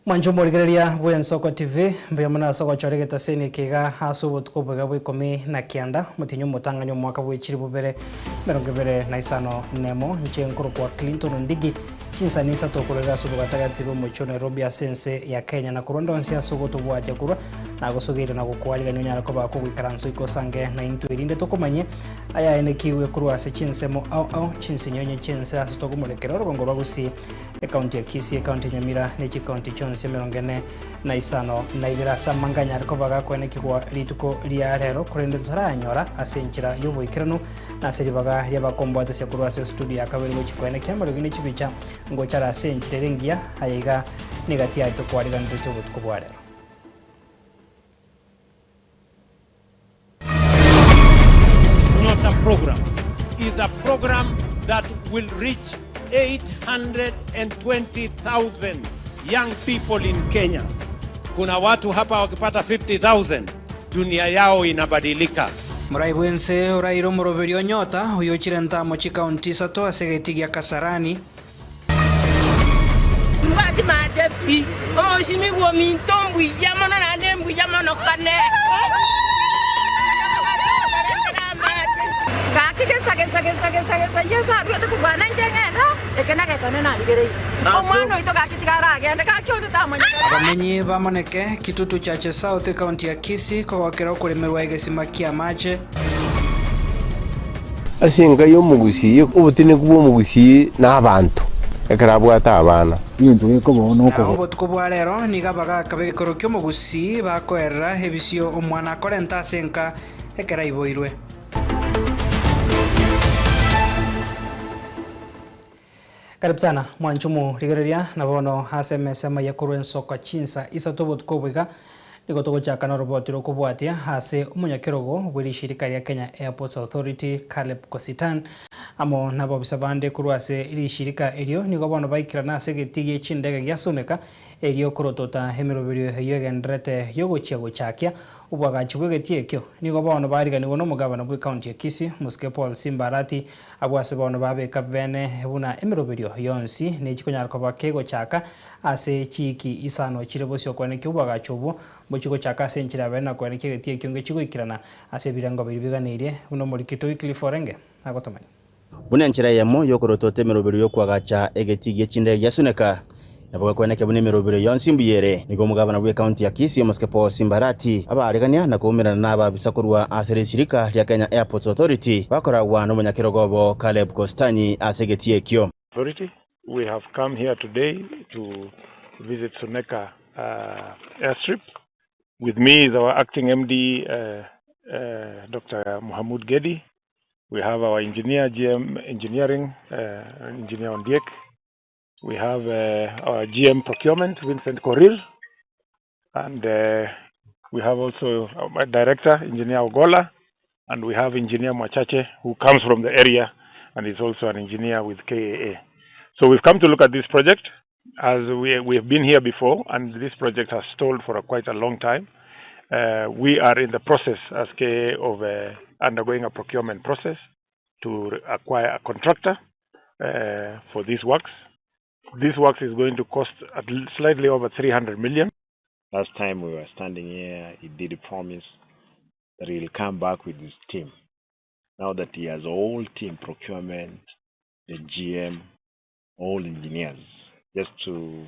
Mwanche omorigereria bw'Ensoko TV, mbuya mono ase ogochora egetaseni eke iga ase obotuko boiga bwa ikomi na kianda, omotienyi omotang'ani omwaka bwe chilifu bibere emerongo ebere na isano nemo. Inche nkorokwa Clinton Ondigi, chinsani isato korwa iga ase obogatagati bw'omochie o Nairobi ase ense ya Kenya na korwa ndonsi ase ogotobwatia korwa nagosogeire na gokoarigania onyare koba kogoikaransa oike osange naintwe erinde tokomanye ayaenekigwe korwa ase chinsemo ao ao chinsinyonye chi'ense ase tokomorekera orogongo rwa Gusii Ekaunti ya Kisii, ekaunti ya Nyamira, ne chikaunti chionsi emerongo ene na isano na ibere ase amanga anyare koba gakoenekigwa rituko ria rero, korende totarayanyora ase enchera y'oboikeranu na ase ribaga ri'abakombwatesia korwa ase estudio ya kabere gochia koenekia amariogi ne chibicha ngocha are ase enchera ere engiya. Aya iga negati yaye tokwariganeretie obotuko bwa rero. Nyota program is a program that will reach 820,000 young people in Kenya. Kuna watu hapa wakipata 50,000 dunia yao inabadilika. Morai bw'ense oraire omoroberi o Nyota, oyochire ntamo chikaunti isato ase egetii gia Kasarani. Mbwati mache pi, omosimigwa ominto mbuya mono naende mbuya mono kane. Gaki gesa gesa gesa gesa gesa Yeso aruete kobua na inche ng'ende, eke negekone narigereire. Omwana oito gaki tiga aragende, gaki onde tamanyete. Abamenyi ba Moneke, Kitutu Chache South, ekaunti ya Kisii, kogokera okoremerwa egesima ki'amache. Ase enka y'omogusii, obotenenku bw'omogusii nabanto, ekero abwate abana. Egento gekobao Na nokogoro. obotuko bwa rero nigo abagaaka b'egekoro ki'omogusii bakoerera ebisio omwana akorenta ase enka ekero aiboirwe. Karibu sana mwanche omorigereria, na bono ase emesa amaya korwa ensoko chinsa isato obotuko obo iga, nigo togochaka noroboti rokobwatia ase omonyakerogo bwe rishirika ria Kenya Airports Authority Caleb Kositan amo nabobisa bande korwa ase rishirika erio nigo bono baikirana ase egetii gie chindege gia Suneka erio korotota emeroberio eyio egendererete yogochia gochakia obwagachi bw'egetii ekio. Nigo bono bariganigwe nomogabana bw'ecounty ya Kisii Omosike Paul Simba Arati Abwo ase bono babeka bene buna emeroberio yonsi nechi konyara koba kegochaka ase chiiki isano chire bosio koenekia oboagacho obwo mbochie gochaka ase enchera ya bene na koenekia egetii ekio ngechigoikerana ase ebirengo biria biganeirie, buna omorikito Wycliffe orenge agotomanya. Buna enchera eyemo y'okorotota emeroberio y'okoagacha egetii gie chindege gia Suneka, Nabo gekweneke buna emerobero yonsi mbuya ere. Nigo omogabana bw'ecounty ya Kisii omosike Paul Simba Arati abaarigania na koumerana n'ababisa korwa ase rishirika ria Kenya Airports Authority bakoragwa nomonyakerogo obo Caleb Kostanyi ase egetii ekio. Authority. We have come here today to visit Suneka Airstrip. With me is our acting MD Doctor Mohamud Gedi. We have our engineer GM Engineering, Engineer Ondiek. We have uh, our GM procurement, Vincent Korir, and uh, we have also our director, Engineer Ogola, and we have Engineer Mwachache, who comes from the area and is also an engineer with KAA. So we've come to look at this project as we, we have been here before, and this project has stalled for a, quite a long time. Uh, we are in the process as KAA of uh, undergoing a procurement process to acquire a contractor uh, for these works. This works is going to cost at slightly over 300 million. Last time we were standing here, he did promise that he'll come back with his team. Now that he has all team procurement, the GM, all engineers, just to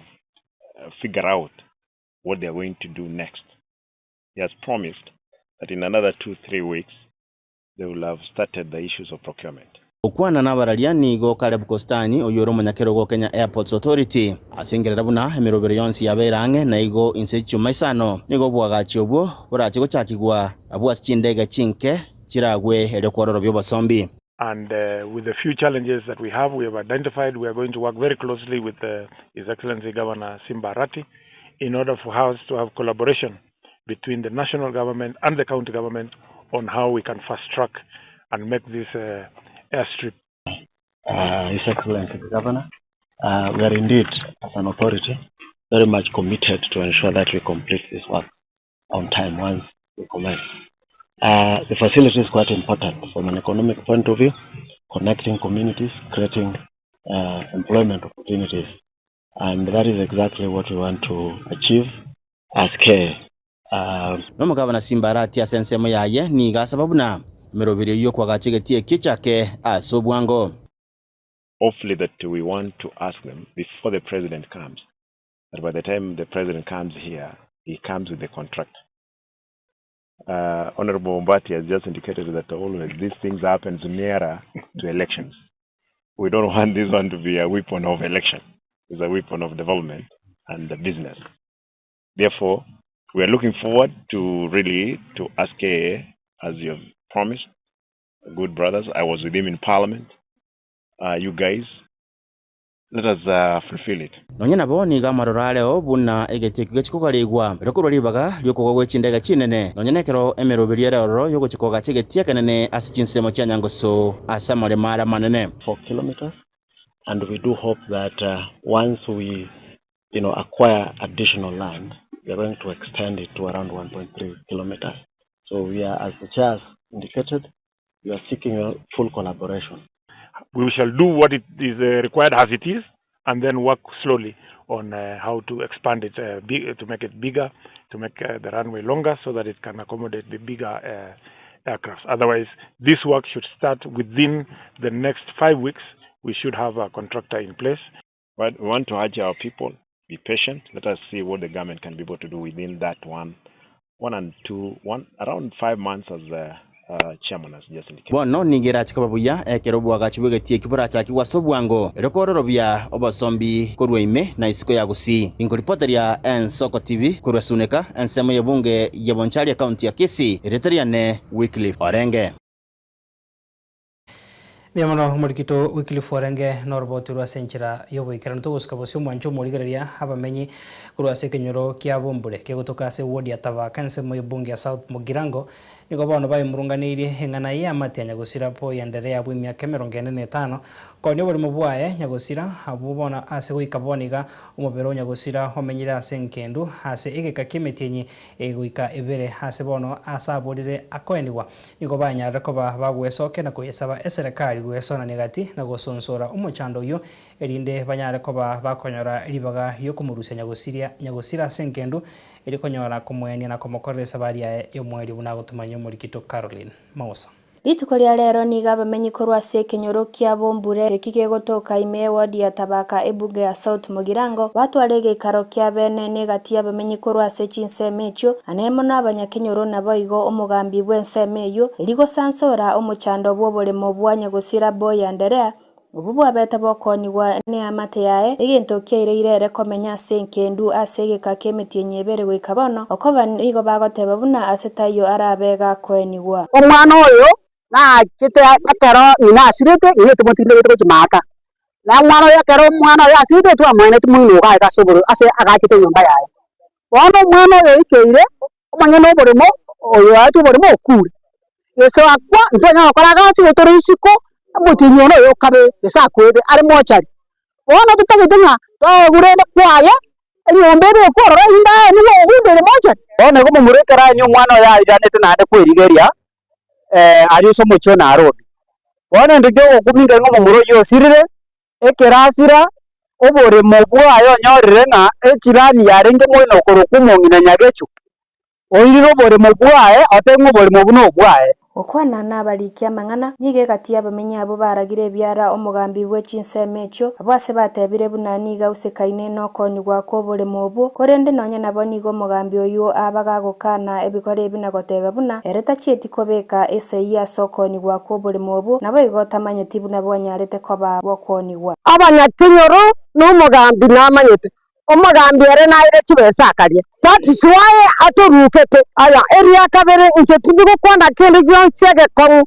uh, figure out what they're going to do next. He has promised that in another 2, 3 weeks, they will have started the issues of procurement. Gokwana nabararia nigo Caleb Kostani, oyio ore omonyakerogo o Kenya Airports Authority, asengerera buna emerobero yonsi yabeire ang'e na igo inse chichuma isano nigo oboagachi obwo borache gochakigwa abwo ase chindege chinke chiragwe erio kwororobia obosombi. And with the few challenges that we have, we have identified, we are going to work very closely with His Excellency Governor Simba Arati in order for us to have collaboration between the national government and the county government on how we can fast track and make this uh, airstrip. Uh, His Excellency the Governor, uh, we are indeed, as an authority, very much committed to ensure that we complete this work on time once we commence. Uh, the facility is quite important from an economic point of view, connecting communities, creating uh, employment opportunities. And that is exactly what we want to achieve as KAA. Nomogabana Simbarati ase ensemo yaye nigo asaba buna emeroberio y'okoagacha egetii ekio echake ase obwango. Hopefully that we want to ask them before the president comes that by the time the president comes here he comes with the contract. Uh, Honorable Ombati has just indicated that always these things happens nearer to elections. We don't want this one to be a weapon of election. It's a weapon of development and the business. Therefore, we are looking forward to really to ask KA, as you have promised, good brothers. I was with him in parliament. Uh, you guys, let us uh, fulfill it. Nonya nabo nigo amaroro areo buna egeti ekio gechia kogarigwa, erio korwa ribaga ri'okogwa gwe chindege chinene, nonya nekero emeroberio ere ororo y'ogochia koagacha egeti ekenene ase chinsemo chia Nyangoso ase amaremo are amanene. 4 kilometres and we do hope that once we you know acquire additional land we are going to extend it to around 1.3 kilometres so we are as the chair has indicated we are seeking your full collaboration. We shall do what it is uh, required as it is and then work slowly on uh, how to expand it uh, big, to make it bigger, to make uh, the runway longer so that it can accommodate the bigger uh, aircrafts. Otherwise, this work should start within the next 5 weeks. We should have a contractor in place. But we want to urge our people, be patient. Let us see what the government can be able to do within that one, one and two, one around 5 months as the uh, chairman has just indicated. Bono nigo erache koba buya ekero oboagachi bw'egetii ekio borachakigwe ase obwango, erio kororobia obosombi korwa ime na isiko ya Gusii. Inkoripoteria Ensoko TV korwa Suneka, ensemo y'ebunge ya Bonchari ekaunti ya Kisii, erieta riane Wycliffe Orenge. Mbuya mono omorikito Wycliffe Orenge noroboti rwa ase enchera y'oboikeranu. Togosika bosio omwancho omorigereria abamenyi korwa ase ekenyoro kia Bombure kegotoka ase eward ya Tabaka ensemo y'ebunge ya South Mugirango nigo bono baemurunganeirie eng'ana y'eamate ya Nyagosira Boy Anderea bw'emiaka 45 Konya oborimo bwaye Nyagosira abwo bono ase goika bono iga omobere o Nyagosira omenyire ase enkendu ase egeka ki'emetienyi egoika ebere ase bono ase aborire akoenigwa Nigo banyarire koba bagwesokia na koyesaba eserekari gwesonania gati na gosonsora omochando oyio, erinde banyare koba bakonyora ribaga ri'okomorusia nyagosiria nyagosira ase engendu, erio konyora komoenia na komokorera esabari yaye y'omoerio buna agotomanyia omorikito Caroline Maosa. Rituko ria rero nigo abamenyi korwa ase ekenyoro kia Bombure eki kegotoka ime y'eward ya Tabaka ebunge ya South Mugirango batware egeikaro kia bene negati y'abamenyi korwa ase chinsemo echio Ane mono abanyakenyoro naboigo omogambi bw'ensemo eyio, erio gosansora omochando bw'oboremo bwa nyagosira Boy Anderea, obwo bwabete bokoonigwa neamate yaye, egento kiaireire ere komenya ase enkendu ase egeka ki'emetienyi ebere goika bono, okoba nigo bagoteba buna ase taiyo arabe gakoenigwa. Omwana oyo nachete ekero ng'ina asirete, ng'ina otomotinderete gochia maata. Na omwana oyo ekero omwana oyo asirete twamoeneti moino iga ase oboro ase agachete enyomba yaye. Bono omwana oyo oikeire, omonyene oboremo, oyo oaetwe oboremo okure. Gese akwa, ntwanyara gokora egasi igo tore isiko, omotienyi one oyo okabere, gese akwete, are mochari. Bono totagete ng'a toegwe rende kwaye, enyomba ebekwe ororo erinde aye nigo ogunde ere mochari. Bono igo momura ekero aye omwana oye airanete naende kwerigeria, aria ase omochie o Nairobi. Bono ende kiogokumia ng'a omomura oyio osirire, ekero asira, oboremo bwaye onyorire ng'a echirani yarenge moino okorokwa omong'ina Nyagechu, oirire oboremo bwaye, otebie ng'a oboremo obwo nobwaye. Gokwana nabariki amang'ana, nigo egati y'abamenyi abwo baragire ebiara omogambi bwe chinsemo echio, abwo ase batebire buna nigo ausekaine nokoonigwa kw'oboremo obwo, korende nonya nabo nigo omogambi oyio abaga gokana ebikora ebi na goteba buna ere tachieti kobeka esegi ase okoonigwa kw'oboremo obwo, naboigo tamanyeti buna bwanyarete koba bw'okoonigwa. Abanyakenyoro na omogambi namanyete, omogambi ere naire chibesa akaria. That is why atorukete. Aya, eria kabere inche tindi gokwana kende gionsi egekong'u,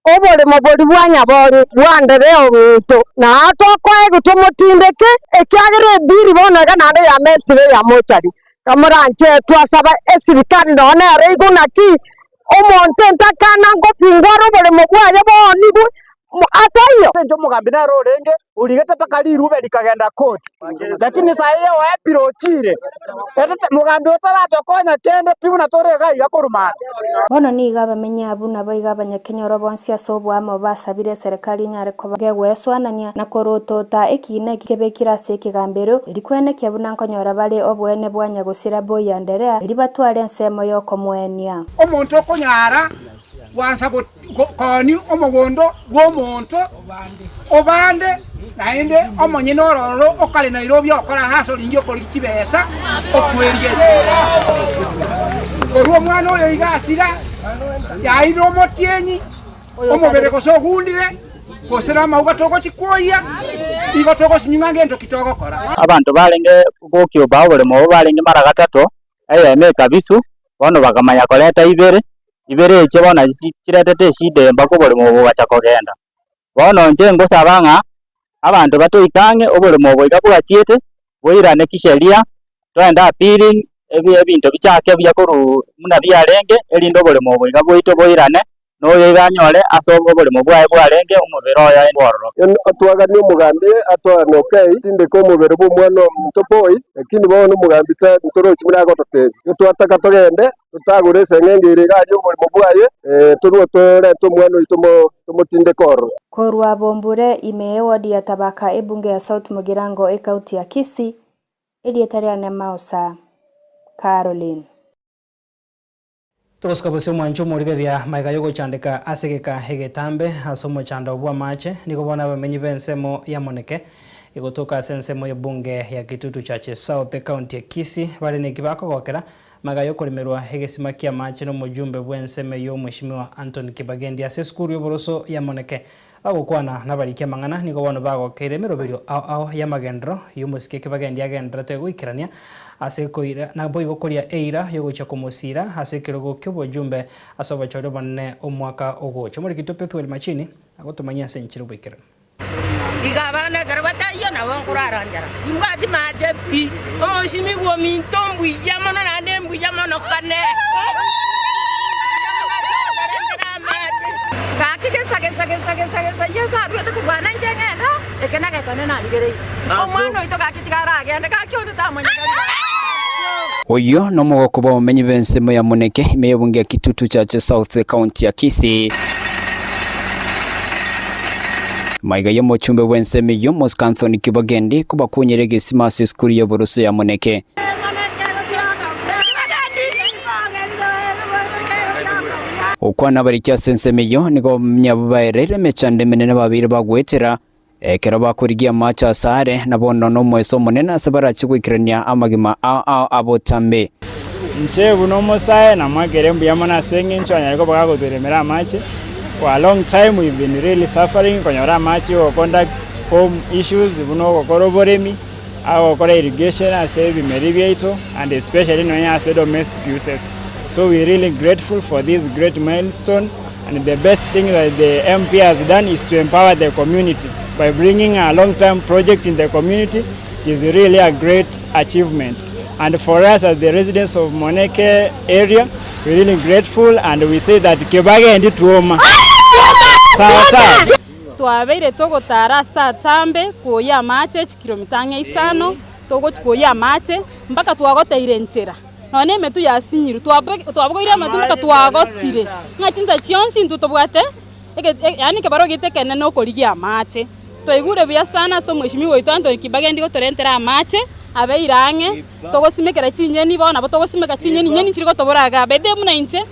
oboremo boria bwa nyabonyi bwandere ominto, na tokoegwa tomotindeke, ekiagera ebiri bono iga naende yamentire eya mochari. Kamoranche twasaba esirikari nonya nere igo naki, omonto entakana ngopingwa are oboremo bwaye boonigwe. Ataiyo! Ase inche omogambi nere orenge origete mpaka rirube rikagenda koti, lakini saa eye oepire ochire, ere mogambi otaratokonya kende pi buna tore iga iga korwa maambia. Bono nigo abamenyi abwo naboigo abanyakenyoro bonsi ase oboamo basabire eserekari enyare koba gegwesoanania na korotota ekiina eki kebekire ase ekegambero, erio kwenekia buna nkonyora bare oboene bwa nyagosira Boy Anderea, erio batware ensemo y'okomoenia. Omonto okonyara gwansa koonia omogondo bw'omonto obande, naende omonyene ororo okare Nairobi okora hustling okorigia chibesa okwerigeria. Korwa omwana oyo iga asira, yairire omotienyi, omobere gose ogundire, gose namauga togochia kwoyia, igo togosinywa ng'a ngento ki togokora. Abanto barenge gokiuba oboremo obo barenge mara gatato, eyemo ekabisu, bono bakamanya koreta ibere, ibere echio bono nachi chiretete eshida mpaka oboremo obo bogacha kogenda. Bono inche ngosaba ng'a, abanto batoike ang'e oboremo obo iga bwachiete, boirane kisheria, toende appealing, ebi ebinto bichake buya korwa buna biarenge, erinde oboremo obo iga bwaito boirane, na oyo iga anyore ase oboremo bwaye bwarenge omobere oye bwororo. Atwaganie omogambi atwane okay, tindeke omobere bw'omwana ominto boy, lakini bono omogambi ntorochi buna agototebia. Igo twataka togende totagore eseng'enge ere iga aria oboremo bwaye, torue torente omwana oito tomotindeke ororo. Korwa Bombure, ime y'ewodi ya Tabaka ebunge ya South Mugirango ekaunti ya Kisii, erieta riane Mausa Caroline. Togosuka bosio omwancho omorigereria magega y'ogochandeka ase egeka egetambe ase omochando bw'amache, nigo bono abamenyi b'ensemo ya Moneke egotoka ase ensemo y'ebunge ya Kitutu Chache South ekaunti ya Kisii bare neki bakogokera magega y'okoremerwa egesima ki'amache n'omojumbe bw'ensemo eyio Mweshimiwa Anthony Kibagendi ase esukuru y'oboroso ya Moneke. Bagokwana nabariki amang'ana nigo bono bagokeire emeroberio ao ao y'amagenderero y'omosike Kibagendi agendererete goikerania ase koira naboigo koria eira y'ogochia komosiira ase ekerogo ki'obochumbe ase obochori obonene omwaka ogocha. Omorikito Pethuel Machini agotomanyia ase enchera oboikeranu. Iga abana ekero bataiyo nabo nkorara nchara, timbwati mache pi. Omosimigwa ominto mbuya mono naende mbuya mono kane. Mbuya mono ase okorentera amache. Gaki gesa gesa gesa gesa gesa Yeso aruete korwa na inche ng'ende, eke negetone narigereire. Omwana oito gaki tiga aragende, gaki onde tamonyete. Oyio nomogoko bw'abamenyi b'ensemo ya Moneke ime y'ebunge ya Kitutu Chache South ekaunti ya Kisii. Maiga y'omochumbe bw'ensemo eyio Mosca Anthony Kibagendi kobakunyera egesima ase esukuru y'oboroso ya Moneke. Gokwana abariki ase ensemo eyio nigo baereire emechando emenene babeire bagoetera Ekero bakorigia amache asare, na bono nomoeso omonene ase barache goikerania amagima ao ao a botambe. Inche buna omosae namoakere mbuya mono ase eng'encho anyare koba gagotoiremera amache, for a long time we've been really suffering konyora amache yo conduct home issues buna ogokora oboremi, agokora irrigation ase ebimeri biaito and especially nonya ase domestic uses. So we really grateful for this great milestone And the best thing that the MP has done is to empower the community by bringing a long-term project in the community. It is really a great achievement. And for us as the residents of Moneke area, we're really grateful and we say that Kibagendi tuoma. Sawa sawa. Twabeire togotara ase atambe koyia amache chikilomita ang'e isano, togochia koyia amache mpaka twagoteire enchera. Nonya na emetwe yasinyirwe, twabogoire amatwe mpaka twagotire, ng'a chinsa chionsi intwe tobwate yaani ekebarua giaito ekenene na okorigia amache. Twaigure buya sana ase omweshimiwa oito Anthony Kibagendi gotorentera amache, abeire ang'e, togosimekera chinyeni bono nabo togosimeka chinyeni, nyeni nchiri gotobora igaa, by the way buna inche,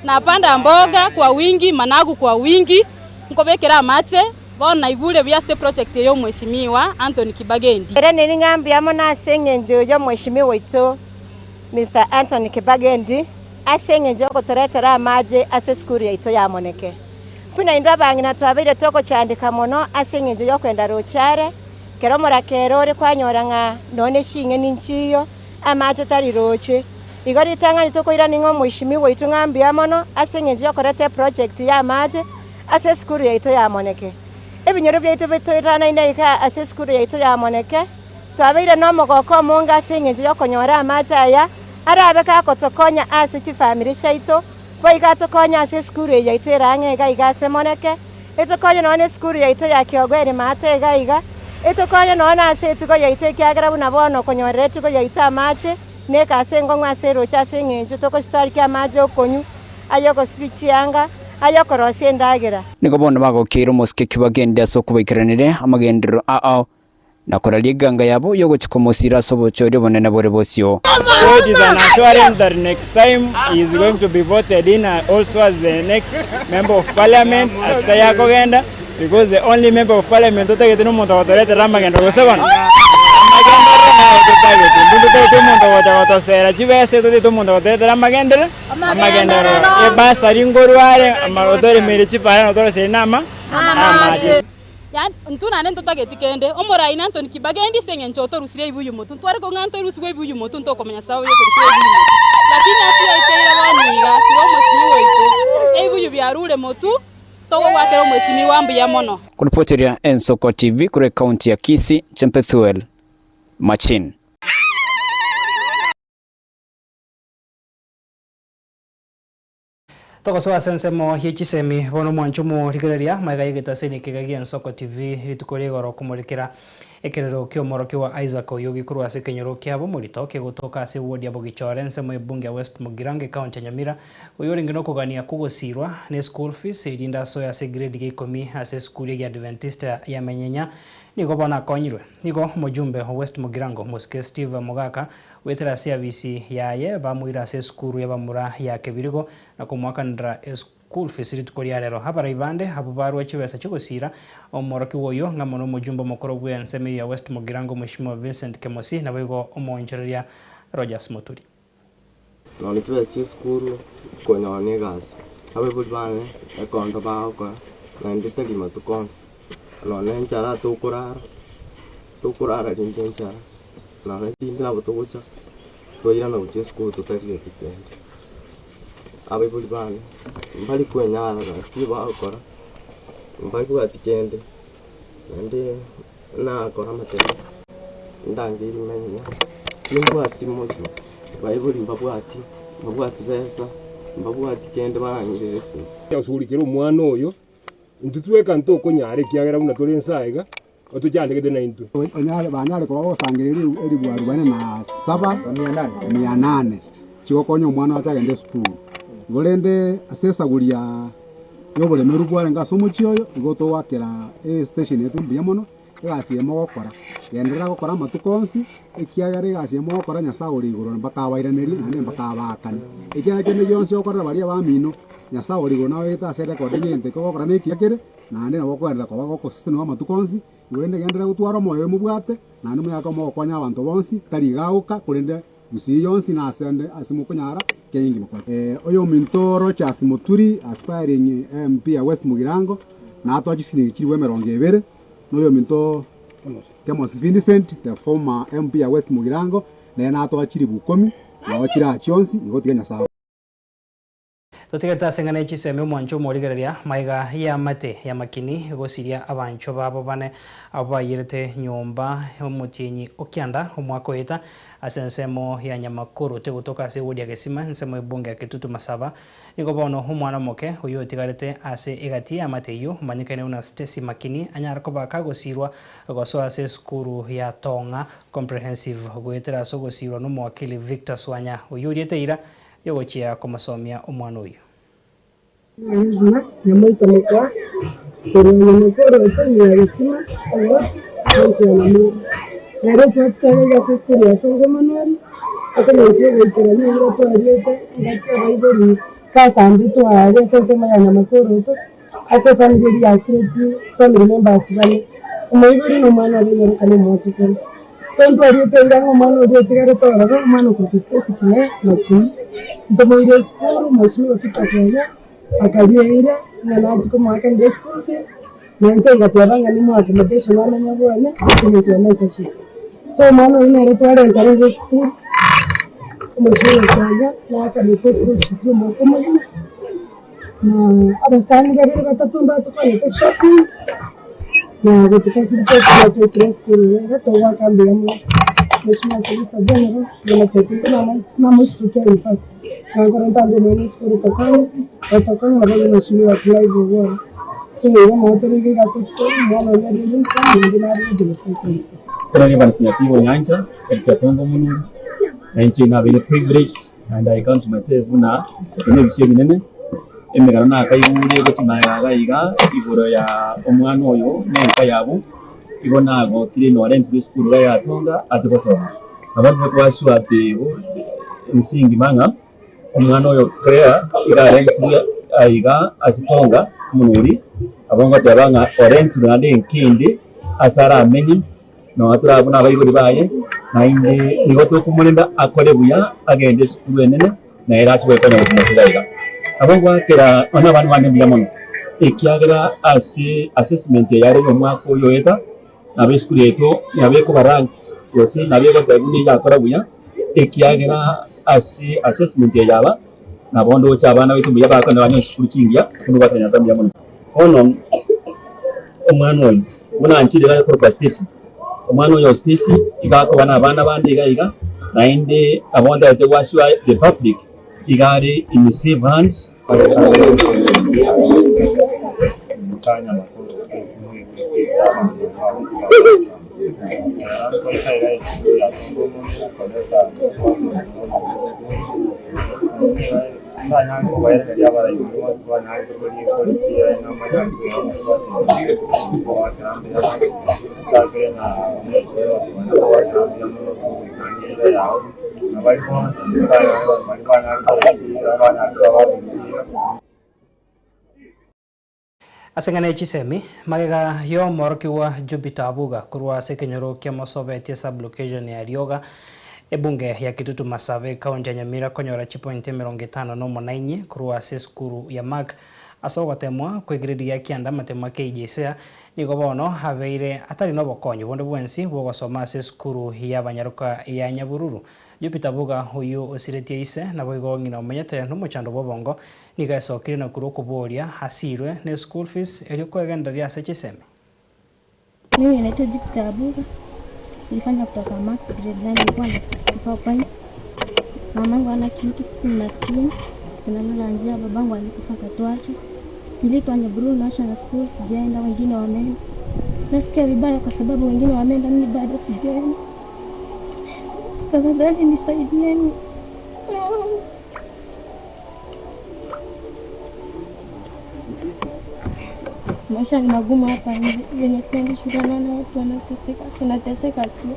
napanda mboga kwa wingi, managu kwa wingi, nkobekera amache. Bono naigure buya ase eproject eye y'omweshimiwa Anthony Kibagendi. Ere ng'a mbuya mono ase eng'encho y'omweshimiwa oito Mister Anthony Kibagendi ase eng'encho y'ogotoretera amache ase esukuru yaito ya Moneke. Buna intwe abang'ina twabeire togochandeka mono ase eng'encho y'okwenda roche are, kero omorakera ore kwanyora ng'a nonya ne ching'eni nchiyo, amache tari roche. Igo ritang'ani tokoirania ng'a omweshimiwa oito ng'a mbuya mono ase eng'encho y'okoreta eproject y'amache, ase esukuru yaito ya Moneke. Ebinyoro biaito bitoetanaine iga ase esukuru yaito ya Moneke, twabeire nomogoko omonge ase engencho y'okonyora amache aya arabe gagotokonya ase chifamiri chiaito, boigo atokonye ase esukuru eye yaito ere ang'e iga iga ase Moneke. Etokonye nonya na esukuru yaito ya Kiogo ere maate iga iga, etokonye nonya na ase etugo yaito ekiagera buna bono okonyorera etugo yaito amache, na ekase enkong'u ase eroche ase eng'encho togochitwariki amache okonywa, aya ogosibia chianga, aya okorosia endagera. Nigo bono bagokeire omosike kibagende ase okobaikeraneria amagenderero ao, na koraria eganga yabo y'ogochia komosiira ase obochori obonene bore bosio. So it is an assurance that next time he is going to be voted in also as the next member of parliament ase tayakogenda because the only member of parliament totagete na omonto ogotoretera amagendo gose bono amagenderero naye totagete intwe ntotagete omonto ogocha gotosera chibesa totagete omonto ogotoretera amagenderero amagenderero ebasari nkorwa are otoremeire chipara na otoroseire na ama amache. Yaani intwe naende ntotageti kende, omorai na Anthony Kibagendi ase eng'encho otorusirie ebibuyu motwe, ntware kong'a ntorusigwe ebibuyu motwe ntokomanya sababu ya okorusigwa ebibuyu motwe. Lakini ase yaikeire bono iga, turi omosimi oito, ebibuyu biarure motwe, togogwakera omweshimiwa mbuya mono. Koripoteria Ensoko TV korwa ekaunti ya Kisii, Chempethuel Machin. Togosoa ase ensemo ye chisemi bono omwancho omorigereria magega y'egetaseni ekega gi'Ensoko TV rituko ria igoro okomorekera ekerero ki'omorokigwa Isaac Oyugi korwa ase ekenyoro kiabo Morito kegotoka ase eward ya Bogichore ensemo y'ebunge ya West Mugirango ecounty ya Nyamira oyio orenge nokogania kw'ogosirwa ne school fees erinde asoe ase egrade ya ikomi ase esukuru ya Giadventista ya Menyenya nigo bono akonyirwe. Nigo omojumbe o West Mugirango Mosike Steve Mogaka Goetera ase abisi yaye bamoira ase esukuru y'abamura ya Kebirigo na komoakanera eschool fees rituko ria rero. Abarai bande abwo barua chibesa chi'ogosiira omworokigwa oyio ng'amo nomojumbe omokoro bw'ensemo eyio ya West Mugirango Mweshimiwa Vincent Kemosi naboigo omoonchoreria Rogers Muturi. Nonya chibesa chia esukuru konyora na egasi, abaibori bane ekonto bagokora, naende tari matuko onsi, nonya enchara tokorara, tokorara rende enchara. Nonya tinde nabo togocha twairana gochia esukuru totarigeti kende. Abaibori bane mbari kwenyara gasi tibagokora, mbabwati kende, naende nakora amatemo ndangerie menya, timbwati mochie, baibori mbabwati, mbabwati besa, mbabwati kende barang'irere esegi. Osurikere omwana oyo, intwe tweka ntokonyara ekiagera buna tore inse aiga, Otochandegete naintwe. Onyare banyare koba bagosangereria elifu arubaini na saba, mia nane, chigokonya omwana oye atagende esukuru. Igo rende ase esaguri ya y'oboremeru bwarenge ase omochie oyo, igo togoakera estation yaito mbuya mono, egasi eye mogokora. Genderera gokora amatuko onsi, ekiagera egasi eye mogokora Nyasae ore igoro mpaka abairanerie naende mpaka abaakane. Ekiagera kende gionsi ogokorera baria abamino, Nyasae ore igoro nababegete ase erecord y'egento ekio ogokora nekiya kere. Naende nabo okogenderera koba gokosesenigwa amatuko onsi, korende genderera gotwara omoyo oyo mobwate, naende monyare koba mogokonya abanto bonsi, tari iga oka, korende gusii yonsi na ase ande ase mokonyara Kenya engima konya. Oyominto Rochas Muturi, aspiring MP ya West Mugirango, natoa chisilingi chilifu emerongo ebere, na oyominto Kemos Vincent, the former MP ya West Mugirango, nere natoa chilifu ikomi, nabo chiraa chionsi, igo tiga Nyasae. Totigarete ase eng'ana ye chisemi omwancho omorigereria maiga y'amate y'amakini gosiria abanchwa babo bane abwo bayierete nyomba omotienyi o kianda omwaka oeta ase ensemo ya Nyamakuru tegotoka ase ewodi ya Gesima ensemo y'ebunge ya Kitutu Masaba. Nigo bono omwana omoke oyio otigarete ase egati y'amate eyio omanyekaine buna Stacy Makini anyare koba kagosirwa gosoa ase esukuru ya Tong'a Comprehensive goetera ase ogosirwa nomowakili Victor Swanya oyio oriete eira Yogochia komosomia omwana oyio. Buna nyamoita mokoa, korwa nyamoko oroche nyuma ya gesima, oroche ense ya Nyamira. Nere twatisaga iga ase esukuru ya Tongo Emmanuel, ase eng'encho y'ogoikerania eira twariete engaki abaibori basambetwe aaria ase ensemo ya nyamoko oroto, ase efamiri eria yasiretie family members bane, omoibori na omwana oria onyorokana omochokoro. So ntwariete eira ng'a omwana oria otigarete ororo, omwana okorokwa Stacy Claire Makini, ntomoire esukuru, Mheshimiwa Peter Sonya akaria eira ng'a nachie komoakanera eschool fees, na inche ngateba ng'a nimoe accommodation amenye bwane ase eng'encho ya mentorship. So omwana oyio nere twarenta rero esukuru, Mheshimiwa Sonya naakanete eschool fees ya omwaka omogima, Na abasani babere batato mbatokonyete shopping, na gotufasilitati buna twaikire esukuru rero togoaka mbuya mono. Mheshimiwa Solicitor General, buna twete namoshtukia in fact, nankore ntambe omwana esukuru tokonye, otokonye nabo Mheshimiwa Clive Owuor. So igo nabo tore iga ase esukuru, omwana oria aria goika, naende nare gocha gosoka ase. Ekero Evans Nyatigo Nyancha, Eric Atongo Omonuri, na inche nabeire privileged and I count myself buna eke nebisio ebinene, emegano nakaigure gochia magega iga iga igoro ya omwana oyo na enka yabo, igo nagokire norentirwe esukuru iga ya Atonga ache gosoma. Nabo ntagete koba sure ati ense engima ng'a omwana oyo Claire iga arentirwe aiga ase Tonga omonuri, nabo ngoteba ng'a orentirwe naende enka ende ase aramenye nonya tore abwo na abaibori baye, naende nigo tokomorenda akore buya agende esukuru enene na ere ache goekonya gochia iga iga. Nabo ngoakera nonya abana bane mbuya mono, ekiagera ase assessment eye yare ya omwaka oyo oeta, nabo esukuru yaito nabo ekoba ranked gose nabo egoteba buna eyakora buya, ekiagera ase assessment eye aba, nabo ndoche abana baito mbuya bakore nabanyore chisukuru chingiya, buna obwate Nyasae mbuya mono. Bono omwana oyo buna anchire iga akorokwa Stacy, omwana oyo Stacy iga akoba na abana bande iga iga, naende nabo ntagete go assure the public iga are in safe hands. Ase eng'ana ye chisemi, magega y'omorokigwa Jupiter Abuga korwa ase ekenyoro kia Mosobetie sub-location ya Rioga, ebunge ya Kitutu Masabe, ekaunti ya Nyamira konyora chipointi 58 korwa ase esukuru ya Mark ase ogotemwa kw'egrade ya kianda amatemo a KJSEA nigo bono abeire atari nobokonyi bonde bwensi bw'ogosoma ase esukuru y'abanyaroka ya Nyabururu. Jupiter Abuga oyio osiretie ise naboigo ng'ina omenyete nomochando bw'obongo Nigo esokire na korwa okoboria asirwe ne school fees erio kwegendereria ase chisemi. Mimi naitwa Jupiter Abuga. Nilifanya kutoka Max grade 9 nilikuwa na 64 points. Mamangu hana kitu, sisi ni maskini. Tunalala njaa, babangu alikufa akatuacha. Niliitwa Nyabururu National School, sijaenda, wengine wameenda. Nasikia vibaya kwa sababu wengine wameenda, mimi bado sijaenda. Tafadhali nisaidieni. Maisha ni magumu hapa nje, venye tuendi shule, naona watu wanateseka, tunateseka tu.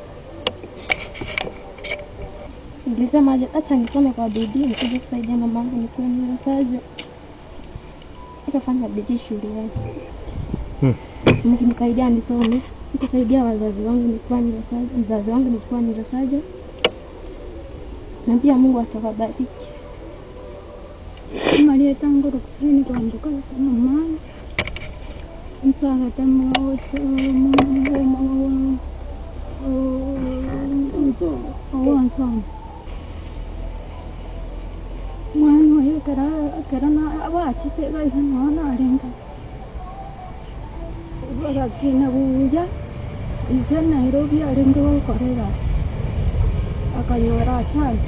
Nilisema aje, acha nisome kwa bidii nikuje kusaidia mamangu nikuwe mwezaji. Nikafanya bidii shuleni, mkinisaidia nisome, nikusaidia wazazi wangu nikuwa niresaje, mzazi wangu nikuwa niresaje, na pia Mungu atawabariki. Marieta ngorokufuni kwambuka mama nsagete owansoma mwana oyo ekero ekero bachete gaiga noo narenge bagakina buya ise Nairobi arenge gokora egasi akanyora achali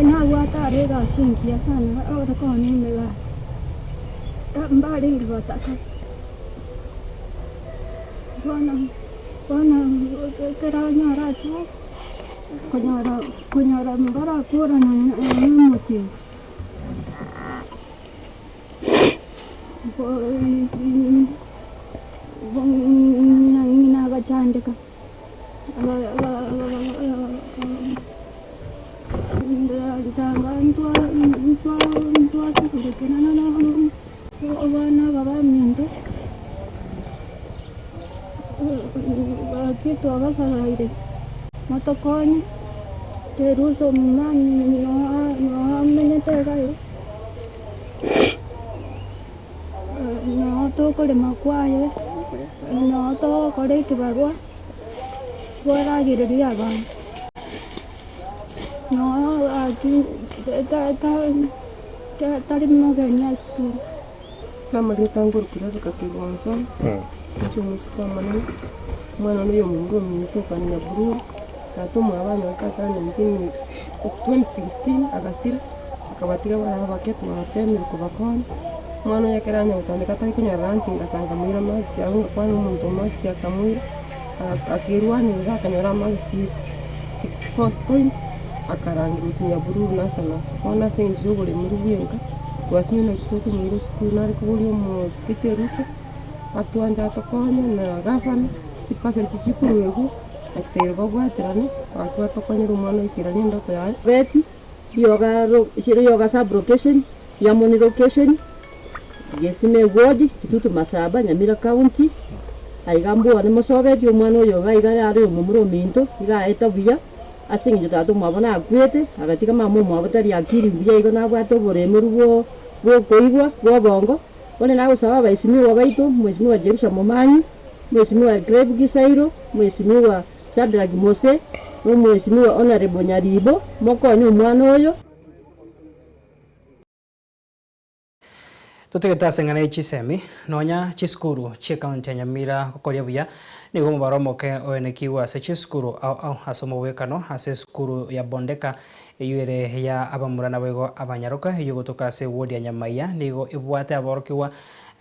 nabwate are egasi engiya sana ore koonia emegati mbarenge gotaka bono bono ekero anyora achali konyora konyora mbarakorana na omotienyi ng'ina agachandeka ntwasugulikana abana aba baminto gaki twabasabaire motokonye terusa omomani noamenyete iga iga noo tokorema kwaye noo togokora ekibarua twaragereria abana noo gaki tari mogeni ase esukuru. Namarieta ngorokire Rebecca Kigonzo, inche omosike omonene, omwana one oyo omonge ominto okare Nyabururu, tata omwabo anyorete ase 19 2016 agasira, akabatiga abana abake twatemire kobakonya, Omwana oyo ekero anya gotandeka atari konyora lunch ngasanga moira marks abwo ngakwana omonto o marks akamoira, akerwanerera akanyora amarks 64 points, akarangerwa gochia Nyabururu National. Bono ase eng'encho ya oboremeri bwa enka, twasinywa naki tokomoira esukuru nare koboria omosike chirusa, atwanche atokonye na gavana, chipasenti echi chikorwegwa, naki seiro babwaterane, gaki batokonyere omwana oikeranie endoto yaye. Beti, Rioga Rioga sub-location, Riamoni location, Gesime ward, Kitutu Masaba, Nyamira county, aiga mbwane mosobeti omwana oyo iga iga are omomura ominto, iga aeta buya, ase eng'encho tata omwabo nakwete, agatiga mama omwabo tari akiri buya igo nabwate oboremeru bwo bwokoigwa bwa obongo, bono nagosaba abaesimiwa baito, mwesimiwa Jerusha Momanyi, mwesimiwa Grave Gisairo, mwesimiwa Shadrack Mose, na omwesimiwa Honourable Nyaribo, mokonye omwana oyo. Totigete ase eng'ana ye chisemi, nonya chisukuru chi'ecounty ya Nyamira gokoria buya, nigo omobaro omoke oenekigwe ase chisukuru ao ao ase omobwekano ase esukuru ya Bondeka eyio ere ya abamura naboigo abanyaroka eyio egotoka ase eward ya Nyamaiya nigo ebwate aborokigwa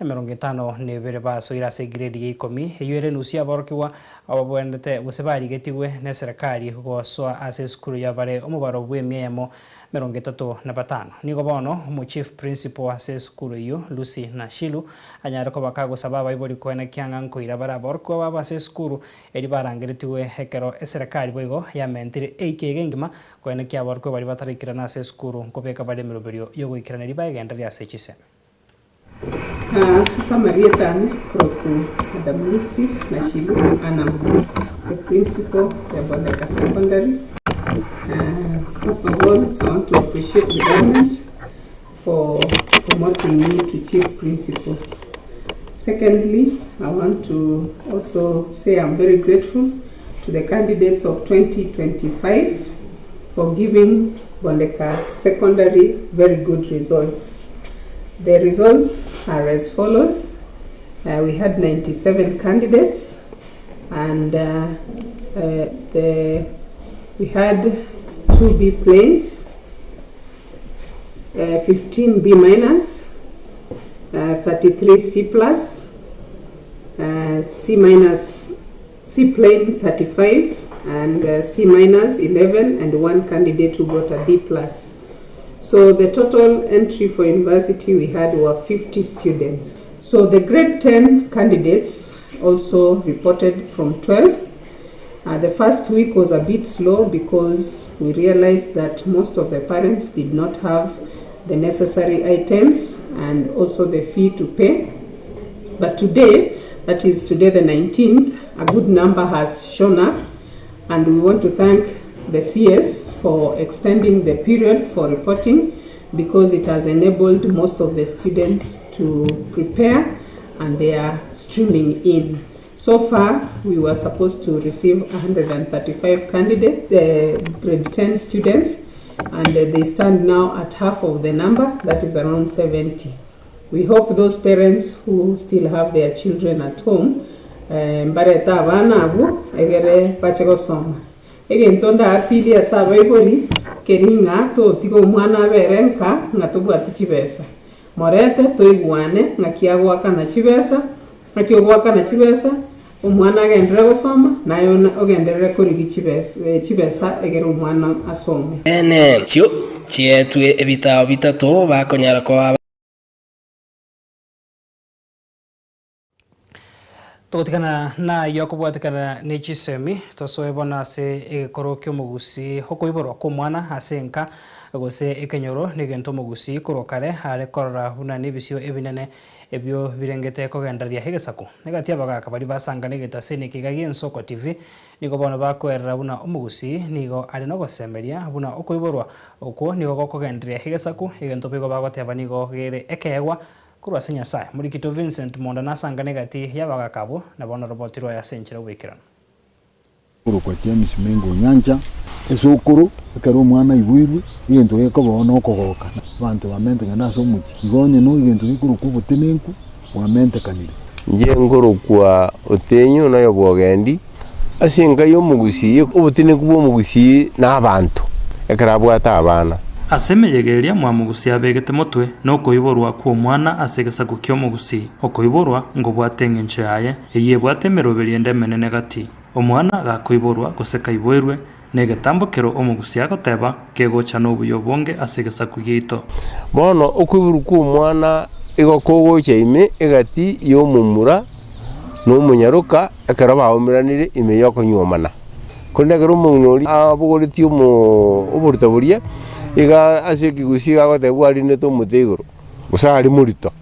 emerongo etano na ebere basoire ase egrade ya ikomi eyio ere enusu y'aborokigwa ababwenerete gose barigetigwe neserekari gosoa ase esukuru yabare omobaro bw'emia eyemo Emerongo etato na batano. Nigo bono omochief principal ase esukuru eyio, Lucy Nashilu, anyare koba kagosaba abaibori koenekia ng'a nkoira bare aborokigwa babo ase esukuru eria barangeretigwe ekero eserekari boigo yamentire eiki ege engima koenekia aborokigwa baria bataraikerana ase esukuru nkobeka bare emeroberio yogoikerana eria baegendereria ase chisemi. Ase amarieta ane nkorokwa Madam Lucy Nashilu and am the principal ya Bondeka Secondary. First of all, I want to appreciate the government for promoting me to chief principal. Secondly, I want to also say I'm very grateful to the candidates of 2025 for giving Bondeka Secondary very good results. The results are as follows. We had 97 candidates and we had 2 B planes, 15 B minus, 33 C plus, C minus, C plane 35 and C minus 11 and one candidate who got a D plus. So the total entry for university we had were 50 students. So the grade 10 candidates also reported from 12. The first week was a bit slow because we realized that most of the parents did not have the necessary items and also the fee to pay. But today, that is today the 19th, a good number has shown up, and we want to thank the CS for extending the period for reporting because it has enabled most of the students to prepare and they are streaming in. So far, we were supposed to receive 135 candidates, grade 10 students, and they stand now at half of the number, that is around 70. We hope those parents who still have their children at home, mbarete abana abwo egere bache gosoma. Egento ndaapili ase abaibori keri ng'a totiga omwana abere nka ng'a tobwati chibesa. Morete toigwane ng'aki agoakana chibesa, ng'aki ogoakana chibesa, omwana agenderere gosoma naye ogenderere korigia chibesa, chibesa egere omwana asome. Ene chio chietwe ebitao bitato bakonyara koa. Togotigana nayio akobwatekana ne chisemi, tosoe bono ase egekoro ki'omogusii. Okoiborwa kw'omwana ase enka gose ekenyoro negento omogusii korwa kare are korora buna nebisio ebinene ebio birengete kogendereria egesaku. Egati y'abagaka baria basangana egetaseni ekiga gi'Ensoko TV nigo bono bakoerera buna omogusii nigo are nogosemeria buna okoiborwa okwo nigo gokogendereria egesaku, egento boigo bagoteba nigo gere ekeegwa Korwa ase Nyasae, Morikito Vincent Monda nasangane egati y'abagaka abwo, na bono roboti rwaye ase enchera y'oboikeranu. Korokwa James Mengo Onyancha. Esokoro, ekero omwana aiboirwe, egento gekoba na okogoka, abanto bamentekane ase omochie. Igo onye no egento gekorokwa obotenenku, bwamentekanire. Inche nkorokwa Otenyo na oyo bw'ogendi, ase enka y'omogusii, obotenenku bw'omogusii na abanto, ekero abwate abana. Ase emeyega eria mwamogusia abegete motwe, na okoiborwa kw'omwana ase egesaku ki'omogusii, okoiborwa nkobwate engencho yaye, eyio ebwate emeroberio ende emenene gati. Omwana gakoiborwa gose kaiboirwe, negetambo kero omogusia agoteba, kegocha nobuya obonge ase egesaku giaito. Bono okoiborwa kw'omwana igo kogocha ime egati y'omomura na omonyaroka ekero baomeranire ime y'okonyuomana. Korende ekero omong'ina oria abogoretie omoo oborito boria, iga ase ekegusii iga agoteba bwarinete omote igoro, gose are morito.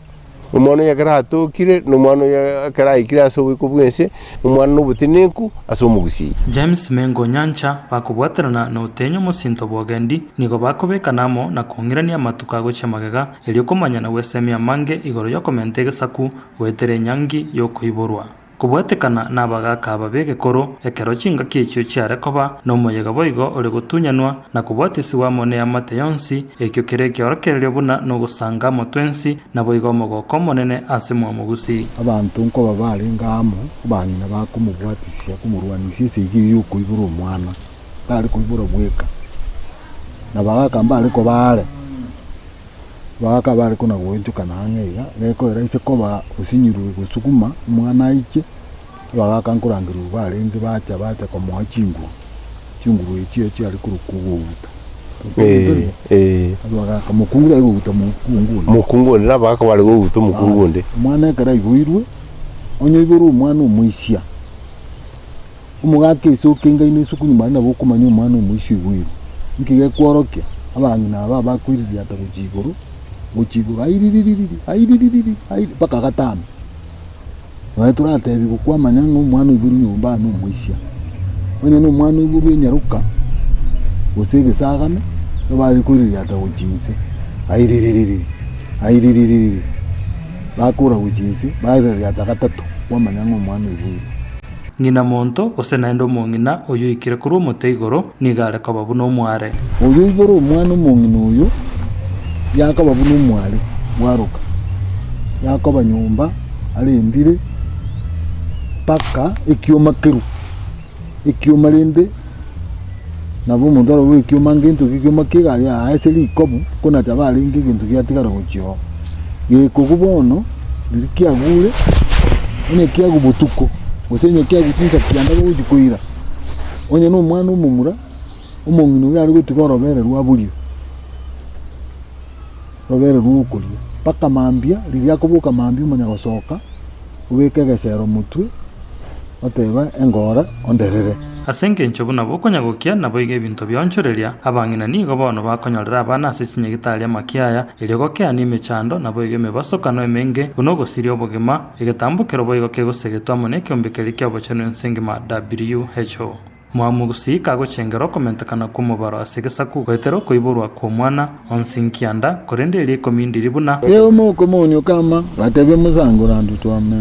Omwana oyo ekero atokire, na omwana oyo ekero aikire ase oboiko bw'ense, omwana na obotenenku ase omogusii. James Mengo Nyancha bakobwaterana na Otenyo mosinto bw'Ogendi nigo bakobekana amo na kong'irania amatuko agochia magega erio komanya na gwesemia amange igoro y'okomenta egesaku goetera enyangi y'okoiborwa. Kobwatekana nabagaaka aba b'egekoro, ekero chingaki echio chiare koba, nomoyega boigo ore gotunyanwa, na kobwatisigwa amo neamate yonsi, ekio kere ekeorokererio buna nogosanga amo twensi, naboigo omogoko omonene ase mwamogusi. Abanto nkoba barenge amo, abang'ina bakomobwatisia komorwanisia esegi eyio y'okoibora omwana, tare koibora bweka, na bagaka mbare koba are. Bagaka bare kona goonchokana ang'e iga, gekoera ise koba osinyirwe gosuguma omwana aiche, abagaka nkorangerigwa barenge bacha bacha komoa chinguru, chinguru echio chiare korokwa ogouta. Abagaka mokungu tari kouta mokungu onde. Mokungu onde na abagaka bare gouta omokungu onde. Omwana ekero aiboirwe, onye oiborwe omwana omoisia, Omogaka ase okengaine ase okonywa mare nabo okomanya omwana omoisia oiboirwe. Inki gekworokia? Abang'ina aba abakoiririata gochia igoro, gochia igoro aiririririr, aiririririr, airi mpaka gatano. Nonye toratebiwa kwamanya ng'a omwana oiboirwe nyomba aa nomoisia. Onye na omwana oiboirwe enyaroka, gose egesagane, nigo bare koiririata gochia inse, aiririririr, aiririririr, bakora gochia inse, baiririata gatato, kwamanya ng'a omwana oiboirwe. Ng'ina monto, gose naende omong'ina oyio oikire korwa omote igoro, nigo are koba buna omware. Oyo oibore omwana omong'ina oyo, yakoba buna omware bwaroka, yakoba nyomba arendire mpaka ekioma kerwe. Ekioma rende, nabo omonto arorwe ekioma ngento ki ekioma kia egari aa ase rikobu, konacha barenge egento giatigara gochia oo. Gekogu bono, riria kiagure, onye kiagwa botuko, gose onye kiagwa chinsa kianda bogochi koira, onye na omwana omomura, omong'ina oyio are gotiga orobere rwa borio, orobere rwa okoria, mpaka mambia, riria akoboka mambia omanya gosoka, obeke egesero motwe, otebe engora onderere. Ase engencho buna bokonyagokia naboigo ebinto bionchoreria, abang'ina nigo bono bakonyorera abana ase chinyagitari amakiaya, erio gokeania emechando, naboigo emebasokano emenge, buna ogosiria obogima, egetambokero boigo kegosegetwa amo nekeombe keria ki'obochenu ense engima WHO. Mwamogusi kagochengera okomentekana kw'omobaro ase egesaku goetera okoiborwa kw'omwana, onsi nkianda, korende eria ikomi ndiri buna. Ee omokomoni kama, gatebia omosangorando twame.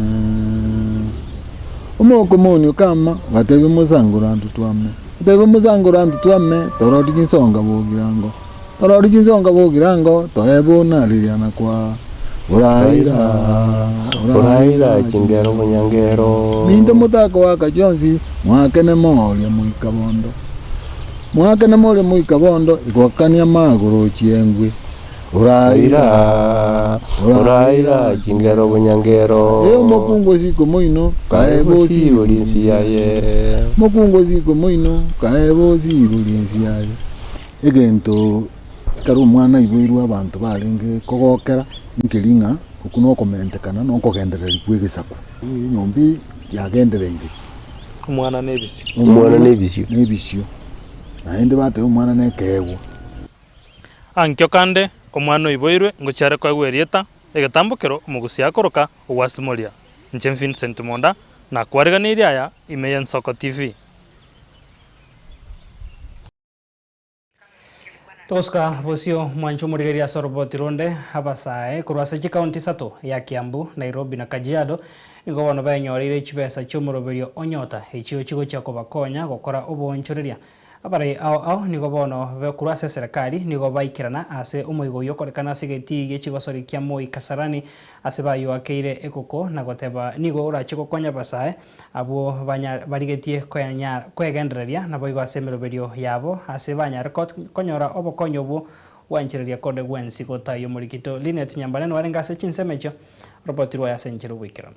Omokomoni kama, gatebia omosangorando twame. Gatebia omosangorando twame, torori chinsonga bogirango. Torori chinsonga bogirango, toe buna riria na kwa oraira, Oraira chingero bonyangero. Minto motakoaka chionsi, mwakene moria moika bondo. Mwakene moria moika bondo, igwakania magoro chiengwe. Oraira, oraira chingero bonyangero. Ee omokungu osiko moino, kae bosibori ensi yaye. Mokungu osiko moino, kae bosibori ensi yaye. Egento ekero omwana aiboirwe abanto barenge kogokera, nkeri ng'a okwo nokomentekana na okogendereria kwa egesaku. Enyomba eye yagendereire. Omwana na ebisio. Omwana na ebisio. Na ebisio. Naende bateba omwana na ekeegwa. Ankio kande, omwana oiboirwe ngochia are koegwa erieta, egetambokero omogusia akoroka ogwasimoria. Inche Vincent Monda, nakwariganeirie aya ime y'Ensoko TV. Togosuka bosio mwanche omorigereria ase oroboti ronde, abasae korwa ase chikaunti isato, ya Kiambu, Nairobi na Kajiado, nigo bono benyoreire chibesa chi'omoroberio o Nyota echio chigochia kobakonya gokora oboonchoreria. Abarai ao ao nigo bono korwa ase eserekari nigo baikerana ase omoigo oyio okorekana ase egetii gie chigosori kia Moi Kasarani ase bayoakeire ekoko na goteba nigo orache gokonya abasae Abwo barigetie kwegendereria naboigo ase emeroberio yabo, ase banyare konyora obokonyi obwo. Gwanchereria konde gwensi gotaiyo omorikito. Linet Nyambane nwarenge ase chinsemo echio, roboti rwaye ase enchera oboikeranu.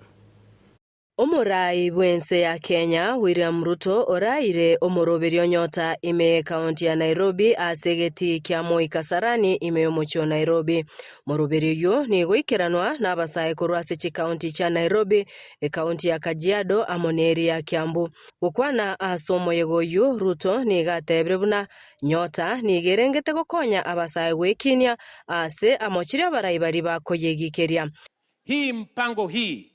Omorai bw'ense ya Kenya William Ruto oraire omoroberio nyota ime y'ekaunti ya Nairobi ase egetii kia Moi Kasarani ime y'omochie o Nairobi. Moroberio oyio nigo oikeranwa n'abasae korwa ase chikaunti chia Nairobi, ekaunti ya Kajiado amo neria ya Kiambu. Gokwana ase omoyega oyio Ruto nigo atebire buna Nyota nigo erengete gokonya abasae gwekinia ase amochiria abarai baria bakoyegikeria. Hii mpango hii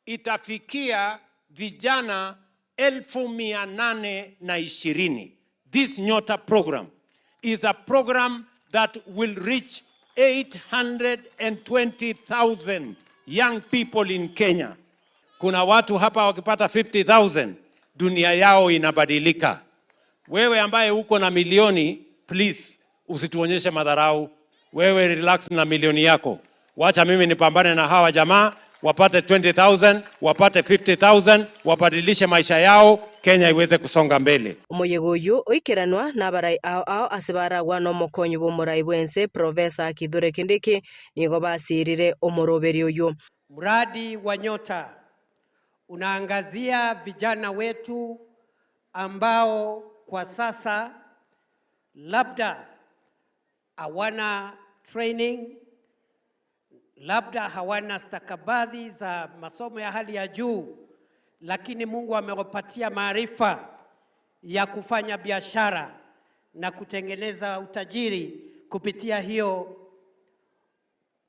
itafikia vijana 820,000. This Nyota program is a program that will reach 820,000 young people in Kenya. Kuna watu hapa wakipata 50,000 dunia yao inabadilika. Wewe ambaye uko na milioni, please usituonyeshe madharau. Wewe relax na milioni yako, wacha mimi nipambane na hawa jamaa wapate 20,000 wapate 50,000 wabadilishe maisha yao, Kenya iweze kusonga mbele. Omoyega oyio oikeranwa nabarai ao ao ase baragwa nomokonyi bw'omorai bw'ense Professor Kithure Kindiki nigo basirire omoroberi oyio. Mradi wa Nyota unaangazia vijana wetu ambao kwa sasa labda hawana training, labda hawana stakabadhi za masomo ya hali ya juu, lakini Mungu amewapatia maarifa ya kufanya biashara na kutengeneza utajiri kupitia hiyo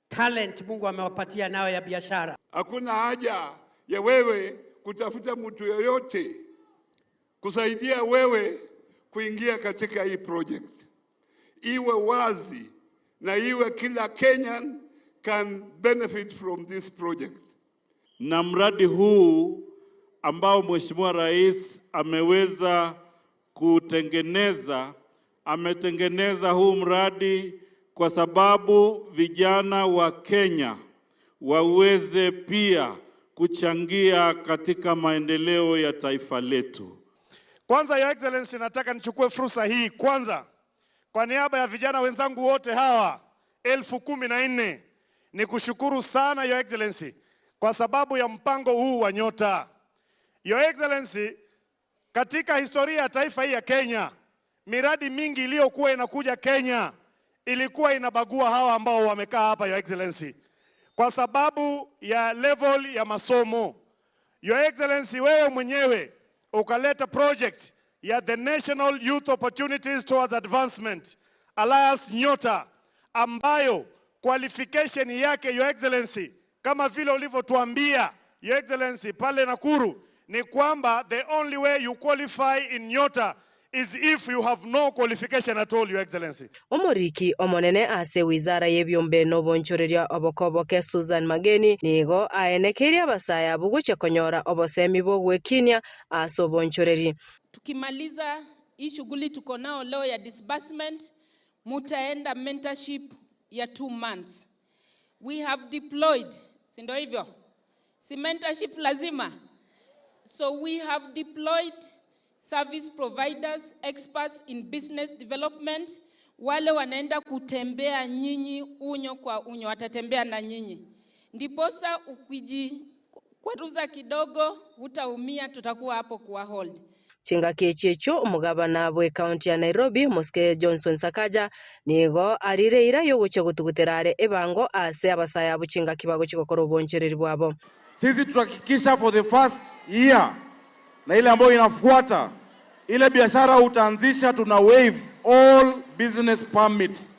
talent Mungu amewapatia nayo ya biashara. Hakuna haja ya wewe kutafuta mtu yoyote kusaidia wewe kuingia katika hii project. Iwe wazi na iwe kila Kenyan can benefit from this project. Na mradi huu ambao Mheshimiwa Rais ameweza kutengeneza, ametengeneza huu mradi kwa sababu vijana wa Kenya waweze pia kuchangia katika maendeleo ya taifa letu. Kwanza, Your Excellency, nataka nichukue fursa hii kwanza kwa niaba ya vijana wenzangu wote hawa 14,000 ni kushukuru sana Your Excellency kwa sababu ya mpango huu wa Nyota. Your Excellency, katika historia ya taifa hii ya Kenya, miradi mingi iliyokuwa inakuja Kenya ilikuwa inabagua hawa ambao wamekaa hapa Your Excellency, kwa sababu ya level ya masomo. Your Excellency, wewe mwenyewe ukaleta project ya the National Youth Opportunities Towards Advancement Alliance Nyota, ambayo qualification yake Your Excellency, kama vile ulivyotuambia Your Excellency pale Nakuru, ni kwamba the only way you qualify in Nyota is if you have no qualification at all, Your Excellency. Omoriki omonene ase wizara y'ebiombe na obonchoreria obokoboke Susan Mageni nigo aenekeirie abasae abwo gochia konyora obosemi bw'ogwekinia ase obonchoreri. Tukimaliza hii shughuli tuko nao leo ya disbursement, mutaenda mentorship ya 2 months. We have deployed, si ndio hivyo? Si mentorship lazima. So we have deployed service providers, experts in business development, wale wanaenda kutembea nyinyi unyo kwa unyo, watatembea na nyinyi. Ndiposa ukijikwaruza kidogo hutaumia, tutakuwa hapo kuwa hold. Chingaki echi echio omogabana bw'ekaunti ya Nairobi Omosike Johnson Sakaja nigo arire eira y'ogochia gotugutera are ebango ase abasae abwo chingaki bagochia gokora obonchereri bwabo. Sisi tutahakikisha for the first year na ile ambayo inafuata, ile biashara utaanzisha, tuna waive all business permits,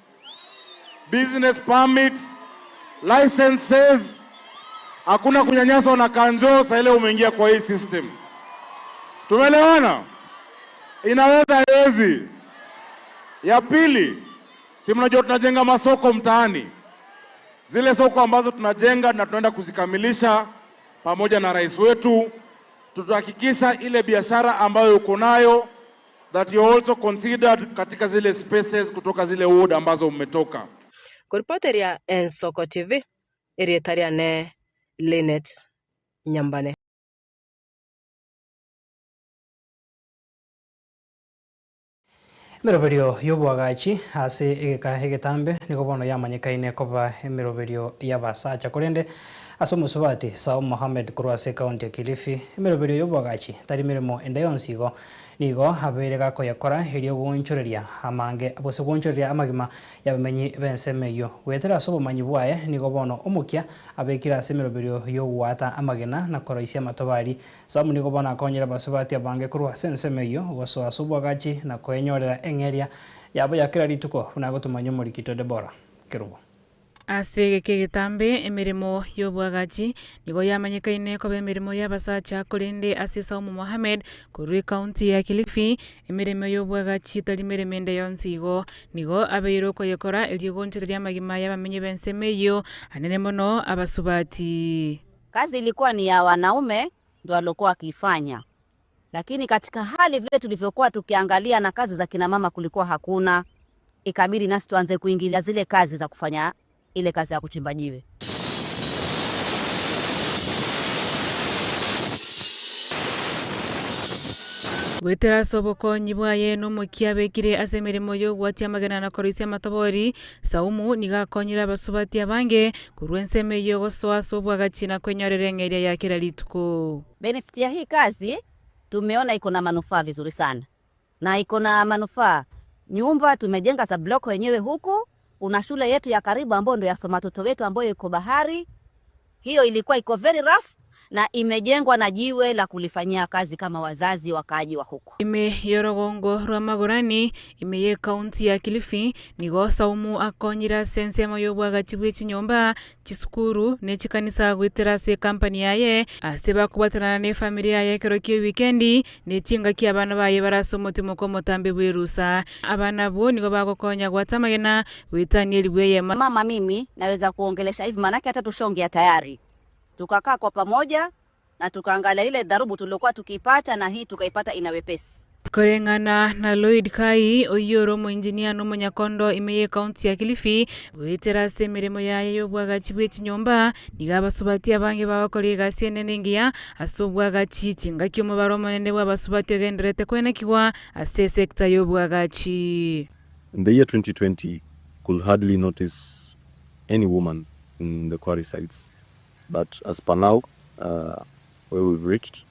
business permits, licenses. Hakuna kunyanyaswa na kanjo saa ile umeingia kwa hii system. Tumeelewana? Inaweza haiwezi? Ya pili, si mnajua tunajenga masoko mtaani, zile soko ambazo tunajenga na tunaenda kuzikamilisha pamoja na rais wetu, tutahakikisha ile biashara ambayo uko nayo that you also considered katika zile spaces kutoka zile ward ambazo mmetoka. Koripoteria Ensoko TV, erieta riane Linet Nyambane. Emeroberio y'oboagachi ase egeka egetambe nigo bono yamanyekaine koba emeroberio y'abasacha korende ase omosubati Saum Mohammed korwa ase ekaunti ya Kilifi, emeroberio y'oboagachi tari meremo ende yonsi igo nigo abeire gakoyekora erio goonchoreria amange gose goonchoreria amagima y'abamenyi b'ensemo eyio. Goetera ase obomanyi bwaye nigo bono omokia abekire ase emeroberio y'ogoata amagena na koroisia amatobari Saumu nigo bono akonyire abasubati abange korwa ase ensemo eyio gosoa ase oboagachi na koenyorera eng'eria yabo ya kera rituko, buna agotomanyia omorikito Debora. Kerubo. Ase egeka egetambe emeremo y'oboagachi nigo yamanyekaine koba emeremo y'abasacha korende ase Saumu Mohammed korwa ekaunti ya Kilifi emeremo y'oboagachi tari meremo ende yonsi igo nigo abeire okoyekora erio gonchereria amagima y'abamenyi b'ensemo eyio anene mono abasubati. Kazi ilikuwa ni ya wanaume ndio waliokuwa wakiifanya, lakini katika hali vile tulivyokuwa tukiangalia na kazi za kina mama kulikuwa hakuna, ikabidi nasi tuanze kuingilia zile kazi za kufanya ile kazi ya kuchimba jiwe. Goetera ase obokonyi bwaye na omokia abekire ase emeremo y'ogwatia amagena na koroisia amatobori, Saumu nigo akonyire abasubati abange Korwa ensemo eyio gosoa ase obwagachi na kwenyorera eng'eria ya kera rituko. Benefit ya hii kazi tumeona iko na manufaa vizuri sana na iko na manufaa nyumba tumejenga za block wenyewe huku kuna shule yetu ya karibu ambayo ndio yasoma watoto wetu ambayo iko bahari hiyo ilikuwa iko very rough na imejengwa na jiwe la kulifanyia kazi kama wazazi wakaaji wa huku. Ime y'orogongo rwa Magorani, ime y'ekaunti ya Kilifi, nigo Saumu akonyire ase ensemo y'obwagachi bwe chinyomba, chisukuru, ne chikanisa goetera ase ekampani yaye, ase bakobwatanana ne efamiri yaye ekero ki'ewikendi, ne chingaki abana baye bare ase omotimoko omotambe bw'erusa. Abana abwo nigo bagokonya gwata amagena goetania elibu eyemo. Mama mimi naweza kuongelesha hivi manake hata tushaongea tayari tukakaa kwa pamoja na tukaangalia ile dharubu tuliokuwa tukiipata na hii tukaipata ina wepesi. Koreng'ana na Lloyd Kai, oyio ore omoengineer na omonyakondo ime y'ecounty ya Kilifi, goetera ase emeremo yaye y'obwagachi bwe chinyomba, nigo abasubati abange bagokora egasi enene engiya ase obwagachi chingaki omobaro omonene bw'abasubati ogendererete kwenekigwa ase esector y'obwagachi. In the year 2020 could hardly notice any woman in the quarry sites but as per now where we've reached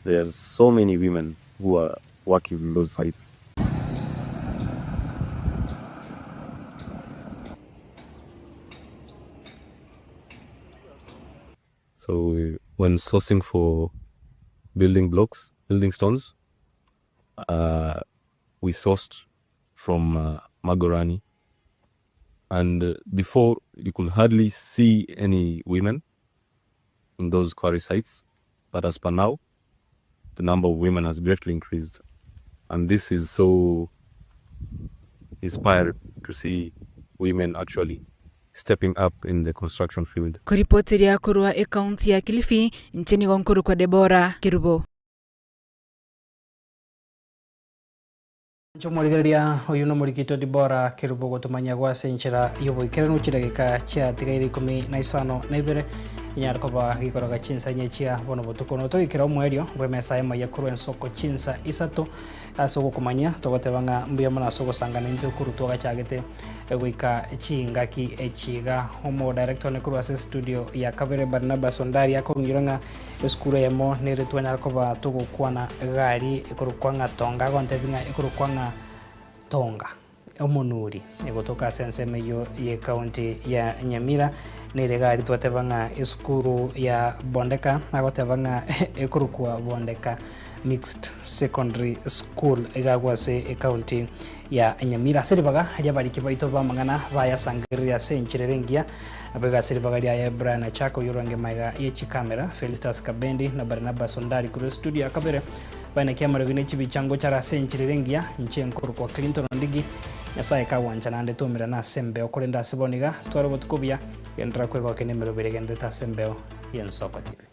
there are so many women who are working in those sites. So when sourcing for building blocks, building stones, uh, we sourced from uh, Magorani. And uh, before, you could hardly see any women in those quarry sites. But as per now, the number of women has greatly increased. And this is so inspiring to see women actually stepping up in the construction field. Koripoteria korwa ekaunti ya Kilifi, inche nigo nkorokwa Deborah Kerubo. Inche omorigereria oyio nomorikito Dibora Kerubo ogotomanyia gwase enchera y'oboikeranu chidageka chiatigaire ikomi na isano na ibere inyare koba gikoroga chinsa inye chia bono botuko. Notoikera omoerio bw'emesa y'amaiya korwa ensoko chinsa isato ase ogokomanyia togoteba ng'a mbuya mono ase ogosangana intwe korwa twagachagete goika chingaki echi iga. Omodirector one korwa ase estudio ya kabere Barnabas Ondari akong'ira ng'a Esukuru eyemo nere twanyara koba togokwana gari ekorokwa ng'a Tonga, agontebia ng'a ekorokwa ng'a Tonga, Omonuri, egotoka ase ensemo eyio y'ecounty ya Nyamira, nere gari twateba ng'a esukuru ya Bondeka, agoteba ng'a ekorokwa Bondeka Mixed Secondary School, iga agwo ase ecounty ya Nyamira. Ase ribaga ri'abariki baito b'amang'ana bayasangereria ase enchera ere engiya, Naboigo ase ribaga riaye Brian Achaka oyio orange magega ye chikamera, Felistus Kabendi na Barnabas Ondari korwa estudio ya kabere, bainakia amariogi ne chibicha ngochare ase enchera ere engiya, inche nkorokwa Clinton Ondigi, Nyasae kagwancha naende twaumerane ase embeo korende ase bono iga tware obotuko obuya, genderera kwegokia nemeroberi egenderete ase embeo y'Ensoko TV.